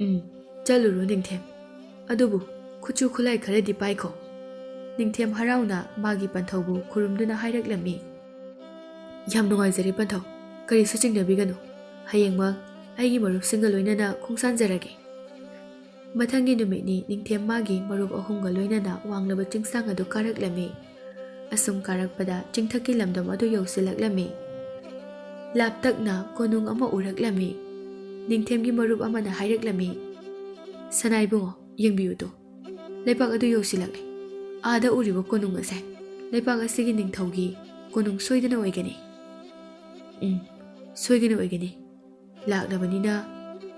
"ꯎꯝ, ꯆꯠꯂꯨꯔꯣ ꯅꯤꯡꯊꯦꯝ꯫ ꯑꯗꯨꯕꯨ ꯈꯨꯠꯁꯨ ꯈꯨꯠꯂꯥꯏ ꯈꯔꯗꯤ ꯄꯥꯏꯈꯣ꯫" ꯅꯤꯡꯊꯦꯝ ꯍꯔꯥꯎꯅ ꯃꯥꯒꯤ ꯄꯟꯊꯧꯕꯨ ꯈꯨꯔꯨꯝꯗꯨꯅ ꯍꯥꯏꯔꯛꯂꯝꯃꯤ, "ꯌꯥꯝ ꯅꯨꯡꯉꯥꯏꯖꯔꯦ ꯄꯟꯊꯧ, ꯀꯔꯤꯁꯨ ꯆꯤꯡꯅꯕꯤꯒꯅꯨ꯫ ꯍꯌꯦꯡꯃꯛ ꯑꯩꯒꯤ ꯃꯔꯨꯞꯁꯤꯡꯒ ꯂꯣꯏꯅꯅ ꯈꯣꯡꯁꯥꯟꯖꯔꯒꯦ꯫" ꯃꯊꯪꯒꯤ ꯅꯨꯃꯤꯠꯅꯤ ꯅꯤꯡꯊꯦꯝ ꯃꯥꯒꯤ ꯃꯔꯨꯞ ꯑꯍꯨꯝꯒ ꯂꯣꯏꯅꯅ ꯋꯥꯡꯂꯕ ꯆꯤꯡꯁꯥꯡ ꯑꯗꯨ ꯀꯥꯔꯛꯂꯝꯃꯤ꯫ ꯑꯁꯨꯝ ꯀꯥꯔꯛꯄꯗ ꯆꯤꯡꯊꯛꯀꯤ ꯂꯝꯗꯝ ꯑꯗꯨ ꯌꯧꯁꯤꯜꯂꯛꯂꯝꯃꯤ꯫ ꯂꯥꯞꯇꯛꯅ ꯀꯣꯅꯨꯡ ꯑꯃ ꯎꯔꯛꯂꯝꯃꯤ꯫ ꯅꯤꯡꯊꯦꯝꯒꯤ ꯃꯔꯨꯞ ꯑꯃꯅ ꯍꯥꯏꯔꯛꯂꯝꯃꯤ, "ꯁꯅꯥ ꯏꯕꯨꯡꯉꯣ, ꯌꯦꯡꯕꯤꯌꯨ ꯇꯨ꯫ ꯂꯩꯄꯥꯛ ꯑꯗꯨ ꯌꯧꯁꯤꯜꯂꯛꯂꯦ꯫ ꯑꯥꯗ ꯎꯔꯤꯕ ꯀꯣꯅꯨꯡ ꯑꯁꯦ ꯂꯩꯄꯥꯛ ꯑꯁꯤꯒꯤ ꯅꯤꯡꯊꯧꯒꯤ ꯀꯣꯅꯨꯡ ꯁꯣꯏꯗꯅ ꯑꯣꯏꯒꯅꯤ꯫ ꯎꯝ, ꯁꯣꯏꯗꯅ ꯑꯣꯏꯒꯅꯤ꯫ ꯂꯥꯛꯂꯕꯅꯤꯅ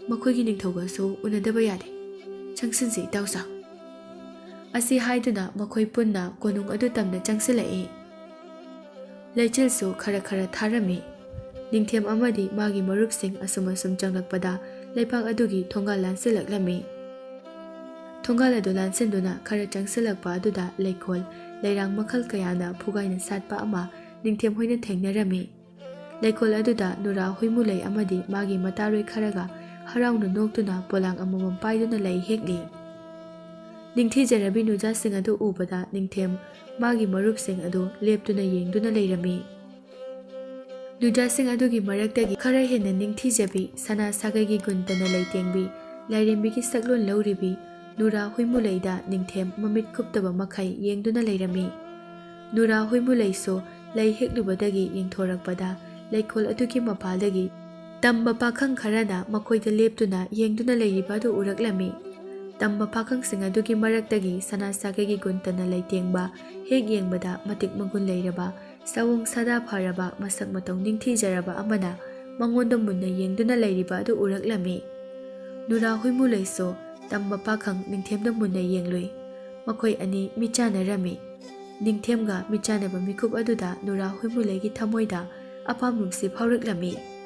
ꯃꯈꯣꯏꯒꯤ ꯅꯤꯡꯊꯧꯒꯁꯨ ꯎꯅꯗꯕ ꯌꯥꯗꯦ꯫ ꯆꯪꯁꯤꯟꯁꯤ, ꯏꯇꯥꯎꯁꯥ꯫ ꯑꯁꯤ ꯍꯥꯏꯗꯨꯅ ꯃꯈꯣꯏ ꯄꯨꯟꯅ ꯀꯣꯅꯨꯡ ꯑꯗꯨ ꯇꯝꯅ ꯆꯪꯁꯤꯜꯂꯛꯏ꯫ ꯂꯩꯆꯤꯜꯁꯨ ꯈꯔ ꯈꯔ ꯊꯥꯔꯝꯃꯤ꯫ ꯅꯤꯡꯊꯦꯝ ꯑꯃꯗꯤ ꯃꯥꯒꯤ ꯃꯔꯨꯞꯁꯤꯡ ꯑꯁꯨꯝ ꯑꯁꯨꯝ ꯆꯪꯂꯛꯄꯗ ꯂꯩꯄꯥꯛ ꯑꯗꯨꯒꯤ ꯊꯣꯡꯒꯥꯜ ꯂꯥꯟꯁꯤꯜꯂꯛꯂꯝꯃꯤ꯫ ꯊꯣꯡꯒꯥꯜ ꯑꯗꯨ ꯂꯥꯟꯁꯤꯟꯗꯨꯅ ꯈꯔ ꯆꯪꯁꯤꯜꯂꯛꯄ ꯑꯗꯨꯗ ꯂꯩꯀꯣꯜ ꯂꯩꯔꯥꯡ ꯃꯈꯜ ꯀꯌꯥꯅ ꯐꯨꯒꯥꯏꯅ ꯁꯥꯠꯄ ꯑꯃ ꯅꯤꯡꯊꯦꯝ ꯍꯣꯏꯅ ꯊꯦꯡꯅꯔꯝꯃꯤ꯫ ꯂꯩꯀꯣꯜ ꯑꯗꯨꯗ ꯅꯨꯔꯥ ꯍꯨꯏꯃꯨꯂꯩ ꯑꯃꯗꯤ ꯃꯥꯒꯤ ꯃꯇꯥꯔꯣꯏ ꯈꯔꯒ ꯍꯔꯥꯎꯅ ꯅꯣꯛꯇꯨꯅ ꯄꯣꯂꯥꯡ ꯑꯃꯃꯝ ꯄꯥꯏꯗꯨꯅ ꯂꯩ ꯍꯦꯛꯂꯤ꯫ ꯅꯤꯡꯊꯤꯖꯔꯕꯤ ꯅꯨꯖꯥꯁꯤꯡ ꯑꯗꯨ ꯎꯕꯗ ꯅꯤꯡꯊꯦꯝ ꯃꯥꯒꯤ ꯃꯔꯨꯞꯁꯤꯡ ꯑꯗꯨ ꯂꯦꯞꯇꯨꯅ ꯌꯦꯡꯗꯨꯅ ꯂꯩꯔꯝꯃꯤ꯫ ꯅꯨꯖꯥꯁꯤꯡ ꯑꯗꯨꯒꯤ ꯃꯔꯛꯇꯒꯤ ꯈꯔ ꯍꯦꯟꯅ ꯅꯤꯡꯊꯤꯖꯕꯤ, ꯁꯅꯥ ꯁꯥꯒꯩꯒꯤ ꯒꯨꯟꯇꯅ ꯂꯩꯇꯦꯡꯕꯤ, ꯂꯥꯏꯔꯦꯝꯕꯤꯒꯤ ꯁꯛꯂꯣꯟ ꯂꯧꯔꯤꯕꯤ ꯅꯨꯔꯥ ꯍꯨꯏꯃꯨꯂꯩꯗ ꯅꯤꯡꯊꯦꯝ ꯃꯃꯤꯠ ꯈꯨꯞꯇꯕ ꯃꯈꯩ ꯌꯦꯡꯗꯨꯅ ꯂꯩꯔꯝꯃꯤ꯫ ꯅꯨꯔꯥ ꯍꯨꯏꯃꯨꯂꯩꯁꯨ ꯂꯩ ꯍꯦꯛꯂꯨꯕꯗꯒꯤ ꯌꯦꯡꯊꯣꯔꯛꯄꯗ ꯂꯩꯀꯣꯜ ꯑꯗꯨꯒꯤ ꯃꯄꯥꯗꯒꯤ ꯇꯝꯕ ꯄꯥꯈꯪ ꯈꯔꯅ ꯃꯈꯣꯏꯗ ꯂꯦꯞꯇꯨꯅ ꯌꯦꯡꯗꯨꯅ ꯂꯩꯔꯤꯕ ꯑꯗꯨ ꯎꯔꯛꯂꯝꯃꯤ꯫ ꯇꯝꯕ ꯄꯥꯈꯪꯁꯤꯡ ꯑꯗꯨꯒꯤ ꯃꯔꯛꯇꯒꯤ ꯁꯅꯥ ꯁꯥꯒꯩꯒꯤ ꯒꯨꯟꯇꯅ ꯂꯩꯇꯦꯡꯕ, ꯍꯦꯛ ꯌꯦꯡꯕꯗ ꯃꯇꯤꯛ ꯃꯒꯨꯟ ꯂꯩꯔꯕ, ꯁꯑꯣꯡ ꯁꯥꯗꯥ ꯐꯔꯕ, ꯃꯁꯛ ꯃꯇꯧ ꯅꯤꯡꯊꯤꯖꯔꯕ ꯑꯃꯅ ꯃꯉꯣꯟꯗ ꯃꯨꯟꯅ ꯌꯦꯡꯗꯨꯅ ꯂꯩꯔꯤꯕ ꯑꯗꯨ ꯎꯔꯛꯂꯝꯃꯤ꯫ ꯅꯨꯔꯥ ꯍꯨꯏꯃꯨꯂꯩꯁꯨ ꯇꯝꯕ ꯄꯥꯈꯪ ꯅꯤꯡꯊꯦꯝꯗ ꯃꯨꯟꯅ ꯌꯦꯡꯂꯨꯏ꯫ ꯃꯈꯣꯏ ꯑꯅꯤ ꯃꯤꯠꯆꯥꯟꯅꯔꯝꯃꯤ꯫ ꯅꯤꯡꯊꯦꯝꯒ ꯃꯤꯠꯆꯥꯟꯅꯕ ꯃꯤꯀꯨꯞ ꯑꯗꯨꯗ ꯅꯨꯔꯥ ꯍꯨꯏꯃꯨꯂꯩꯒꯤ ꯊꯃꯣꯏꯗ ꯑꯄꯥꯝ ꯅꯨꯡꯁꯤ ꯐꯥꯎꯔꯛꯂꯝꯃꯤ꯫